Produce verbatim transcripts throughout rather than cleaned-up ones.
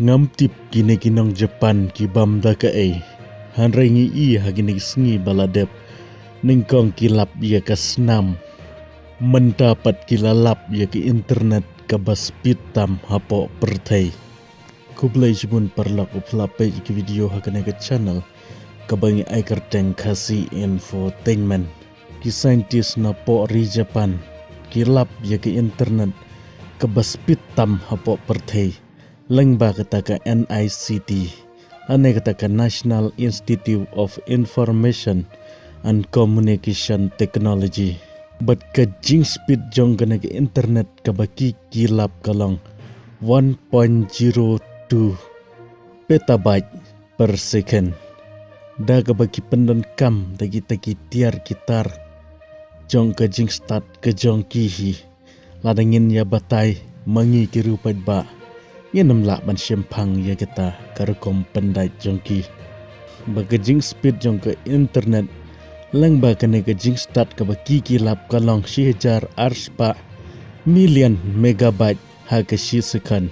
Ngam tip kine ki nong Japan ki bam da kaei. Hynrei ngi i ha kine ki sngi ba la dep, nyngkong ki lap ïa ka snam, mynta pat ki la lap ïa ka internet kaba speed tam hapoh pyrthei. Khublei shibun paralok u phlap peit ki video ha kane ka channel kaba ngi ai kyrteng Khasi Infotainment. Ki scientist napoh ri Japan ki lap ïa ka internet kaba speed tam hapoh pyrthei, lyngba kata ka N I C T, lane kata ka National Institute of Information and Communication Technology. Bad ka jingspeed jong kane ka internet kaba ki ki lap ka long one point zero two petabyte per second. Da kaba ki pyndonkam da kita ki tiar ki tar jong ka jingstad ka jong ki hi. Lada ngin ïa batai ma ngi ki riew paidbah, ngin ym lah ban shemphang ïa kita ka rukom pyndait jong ki. Ba ka jingspeed jong ka internet lyngba kane ka jingstad kaba ki ki lap ka long shi hajar ar spah million megabyte ha ka shi second.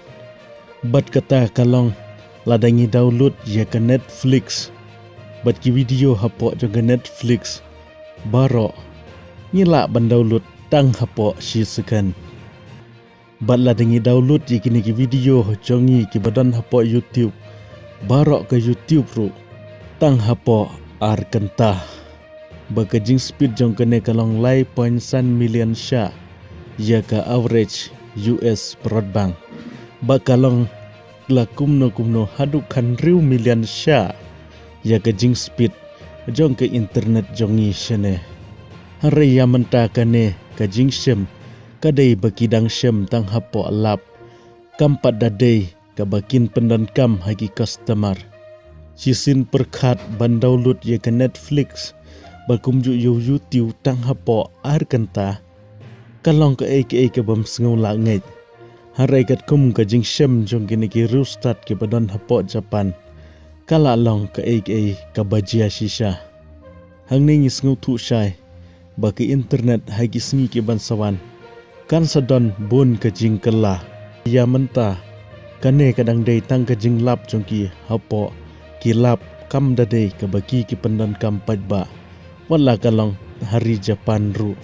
Bad kata ka long lada ngi download ïa ka Netflix bad ki video hapoh jong ka Netflix baroh, ngi lah ban download tang hapoh shi second. Bad lada ngi download ïa kine ki video jong ngi kiba don hapoh YouTube, baroh ka YouTube ruh, tang hapoh ar kynta. Ba ka jingspeed jong kane ka long lai point san million shah ïa ka average U S broadband. Ba ka long la kumno kumno haduh khathynriew million shah ïa ka jingspeed jong ka internet jong ngi shane. Hynrei ïa mynta kane ka jingshem ka dei ba ki dang shem tang hapoh lap, kam pat da dei kaba kin pyndonkam ha ki customer. Shisien pyrkhat ban download ïa ka Netflix bad kumjuh ïa u YouTube tang hapoh ar kynta, ka long kaei kaei kabym sngew lah ngeit. Hynrei katkum ka jingshem jong kine ki riewstad kiba don hapoh Japan, ka lah long kaei kaei kaba jia shisha. Hangne ngi sngewthuh shai ba ka internet ha ki sngi kiban sa wan kan sa don bun ka jingkylla. Ïa mynta kane ka dang dei tang ka jinglap jong ki hapoh ki lap, kam da dei kaba ki ki pyndonkam paidbah, wat la ka long ha ri Japan ruh.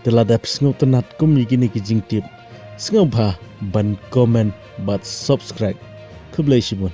Te lada phi sngewtynnat kum ïa kine ki jingtip, sngewbha ban comment bad subscribe. Khublei shibun.